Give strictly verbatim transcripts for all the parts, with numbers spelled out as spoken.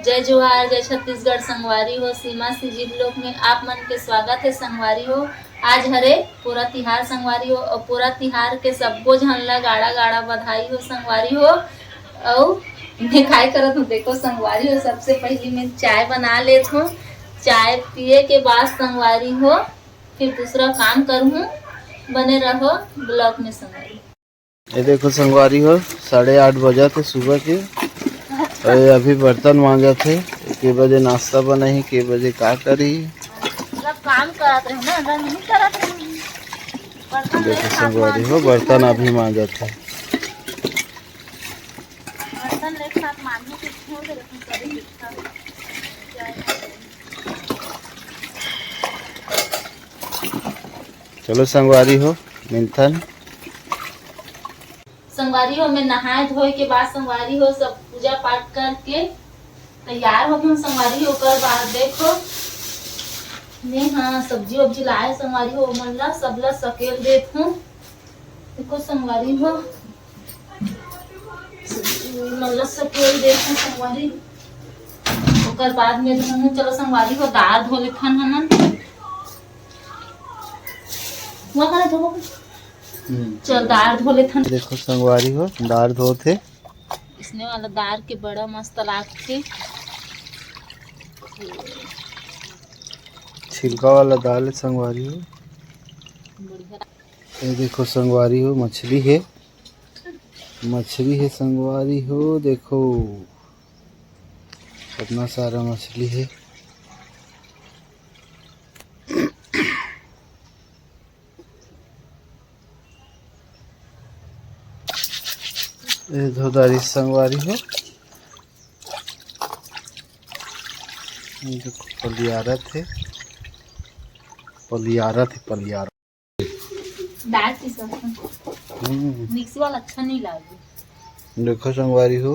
जय जोहार, जय छत्तीसगढ़ संगवारी हो, सीमा सीजी vlog में आप मन के स्वागत हे संगवारी हो। आज हरे पोरा तिहार संगवारी हो, अउ पोरा तिहार के सब्बो झन ला गाड़ा गाड़ा बधाई हो संगवारी हो। अउ मैं काय करत हूँ देखो संगवारी हो, सबसे पहली मैं चाय बना लेत हूँ। चाय पिए के बाद संगवारी हो फिर दूसरा काम करहूँ, बने रहो vlog में संगवारी। ये देखो संगवारी हो, साढ़े आठ बजत हे सुबह के, अउ ये अभी बर्तन मांजत हे। के बजे नाश्ता बनाही, के बजे का करही। सब काम करत रहे ना, हम नहीं करत रहे। बर्तन देखो लेके साथ संगवारी हो, मांजत हे। बर्तन अभी मांजत हे। बर्तन लेके साथ मांजू के छोड़ दे, लेकिन कभी दिखता है। चलो संगवारी हो, मिलथन। संगवारी हो, मैं नहाए धोए के बाद संगवारी हो सब पूजा पाठ करके तैयार हो गए संगवारी हो। ओकर बाद देखो मैं हाँ सब्जी वब्जी लाए संगवारी हो, मन ला सब ला सकेल देत हूँ। देखो संगवारी हो, मन ला सकेल देत हूँ संगवारी। ओकर बाद में धोहूँ। चलो संगवारी हो, दार धो लेथन हमन। हुआ करा धोबो। हम्म। चल, दार धो लेथन। देखो संगवारी हो, दार धोत हे। इसने वाला दार के बड़ा मस्त लागथे। छिलका वाला दार हे संगवारी हो। बढ़िया। ये देखो संगवारी हो, मछली हे, मछली हे संगवारी हो। देखो कितना सारा मछली हे। ये धो दारी संगवारी हो। ये देखो, पलियारत हे, पलियारत हे, पलियारत। दार पीसत हूँ। हम्म। मिक्सी वाला अच्छा नहीं लागे। देखो संगवारी हो,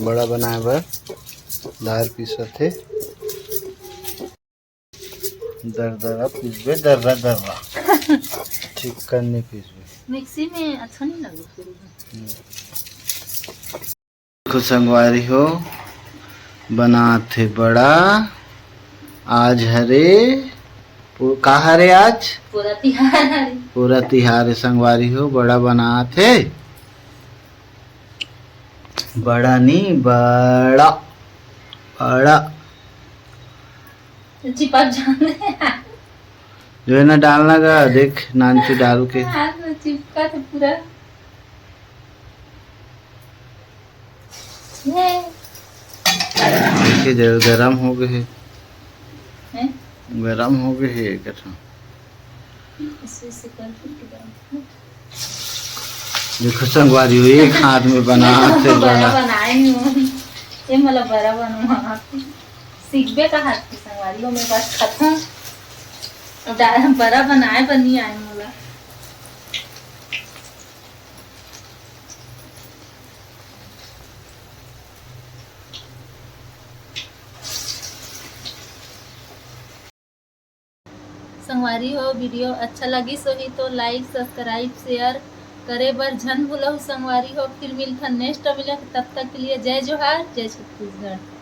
बड़ा बनाए बर दार पीसत हे। दरदरा पीसबे, दर्रा दर्रा। चिक्कन नहीं पीसबे। मिक्सी में अच्छा नहीं लगे फिर। देखो संगवारी हो, बनात हे बड़ा। आज हरे पो-, का हरे आज? पोरा तिहार हरे। पोरा तिहार हे संगवारी हो, बड़ा बनात हे। बड़ा नी, बड़ा, बड़ा। चिपक जाने। जो है ना, डालना का, देख, नानचू डाल के। हाथ में चिपका तो पूरा। ये। देखिए, जल गरम हो गए हे। हैं? गरम हो गए हे, कथा। इसे, इसे कर, कर के डाल। देखो संगवारी हो, एक हाथ में बना, ये तो हाथ से बड़ा बना। बनाए हूँ। ये मतलब बड़ा बनवा। सीखबे का हाथ की संगवारी हो, मैं बस खत्म। दा-, बड़ा बनाए बर नहीं आए मोला। संगवारी हो, video अच्छा लगिस होही तो like, subscribe, share करे बर झन भूलहु संगवारी हो। फिर मिलथन next video, तब तक के लिए जय जोहार, जय छत्तीसगढ़।